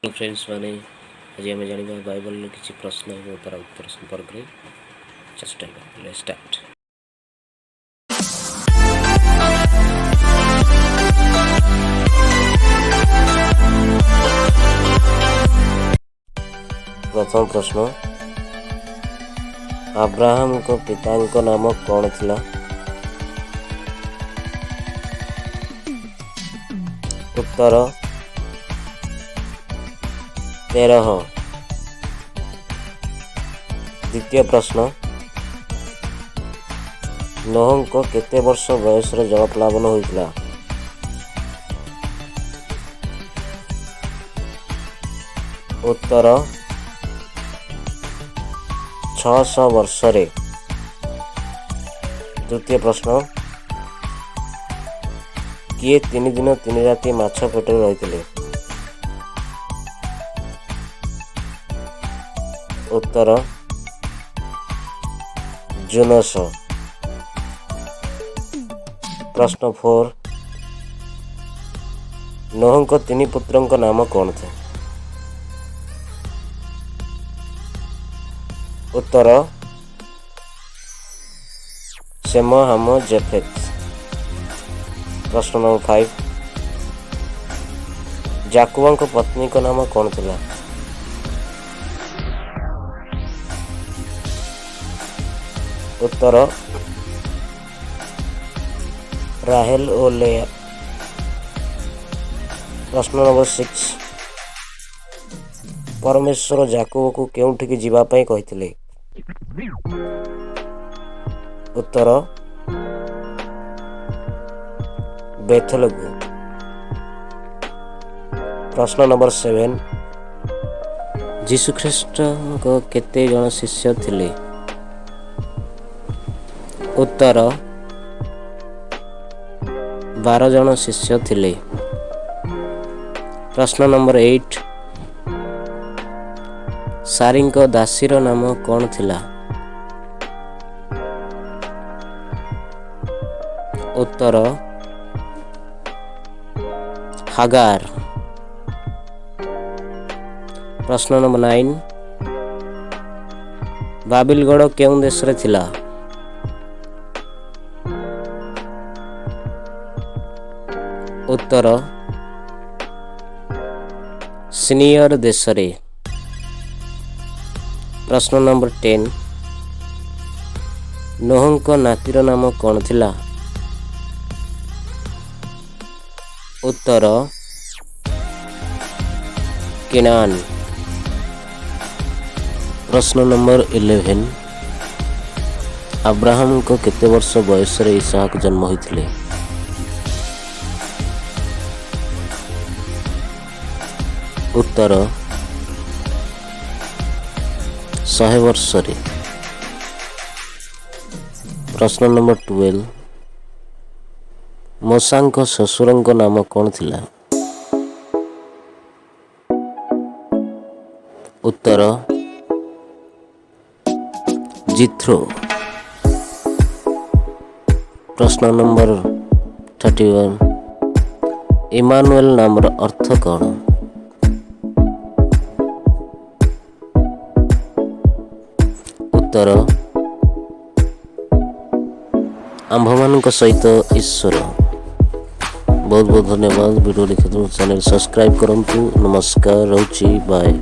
Friends ମାନେ, ଆଜି ଆମେ ଜାଣିବା ବାଇବଲର କିଛି ପ୍ରଶ୍ନ ଏବଂ ତାର ଉତ୍ତର ସମ୍ପର୍କରେ। ଚେଷ୍ଟା ଷ୍ଟାର୍ଟ। ପ୍ରଥମ ପ୍ରଶ୍ନ, ଆବ୍ରାହମଙ୍କ ପିତାଙ୍କ ନାମ କ'ଣ ଥିଲା? ଉତ୍ତର, ତେରହ। ଦ୍ୱିତୀୟ ପ୍ରଶ୍ନ, ନୋହଙ୍କ କେତେ ବର୍ଷ ବୟସରେ ଜଳପ୍ଲାବନ ହୋଇଥିଲା? ଉତ୍ତର, 600 ବର୍ଷରେ। ତୃତୀୟ ପ୍ରଶ୍ନ, କିଏ 3 ଦିନ 3 ରାତି ମାଛ ପେଟରେ ରହିଥିଲେ? ଉତ୍ତର, ଜୋନସ। ପ୍ରଶ୍ନ 4, ନୋହଙ୍କ ତିନି ପୁତ୍ରଙ୍କ ନାମ କ'ଣ ଥିଲା? ଉତ୍ତର, ସେମ, ହାମ, ଜେଫେତ। ପ୍ରଶ୍ନ ନମ୍ବର 5, ଜାକୁବଙ୍କ ପତ୍ନୀଙ୍କ ନାମ କ'ଣ ଥିଲା? ଉତ୍ତର, ରାହେଲ ଓ ଲେୟା। ପ୍ରଶ୍ନ ନମ୍ବର 6, ପରମେଶ୍ୱର ଜାକୁବକୁ କେଉଁଠିକି ଯିବା ପାଇଁ କହିଥିଲେ? ଉତ୍ତର, ବେଥେଲକୁ। ପ୍ରଶ୍ନ ନମ୍ବର 7, ଯୀଶୁଖ୍ରୀଷ୍ଟଙ୍କ କେତେ ଜଣ ଶିଷ୍ୟ ଥିଲେ? ଉତ୍ତର, 12 ଜଣ ଶିଷ୍ୟ ଥିଲେ। ପ୍ରଶ୍ନ ନମ୍ବର 8, ସାରୀଙ୍କ ଦାସୀର ନାମ କ'ଣ ଥିଲା? ଉତ୍ତର, ହାଗାର। ପ୍ରଶ୍ନ ନମ୍ବର 9, ବାବିଲଗଡ଼ କେଉଁ ଦେଶରେ ଥିଲା? ଉତ୍ତର, ସିନିୟର ଦେଶରେ। ପ୍ରଶ୍ନ ନମ୍ବର 10, ନୋହଙ୍କ ନାତିର ନାମ କ'ଣ ଥିଲା? ଉତ୍ତର, କିଣାନ। ପ୍ରଶ୍ନ ନମ୍ବର 11, ଆବ୍ରାହମଙ୍କ କେତେ ବର୍ଷ ବୟସରେ ଇସାହକ ଜନ୍ମ ହୋଇଥିଲେ? ଉତ୍ତର, 100 ବର୍ଷରେ। ପ୍ରଶ୍ନ ନମ୍ବର 12, ମୋଶାଙ୍କ ଶ୍ୱଶୁରଙ୍କ ନାମ କ'ଣ ଥିଲା? ଉତ୍ତର, ଜିଥ୍ରୋ। ପ୍ରଶ୍ନ ନମ୍ବର 31, ଇମାନୁଏଲ ନାମର ଅର୍ଥ କ'ଣ? ଉତ୍ତର, ଆମ୍ଭମାନଙ୍କ ସହିତ ଈଶ୍ୱର। ବହୁତ ବହୁତ ଧନ୍ୟବାଦ। ଭିଡ଼ିଓ ଦେଖିଥିବାରୁ ଚ୍ୟାନେଲ ସବସ୍କ୍ରାଇବ୍ କରନ୍ତୁ। ନମସ୍କାର, ରହୁଛି, ବାଏ।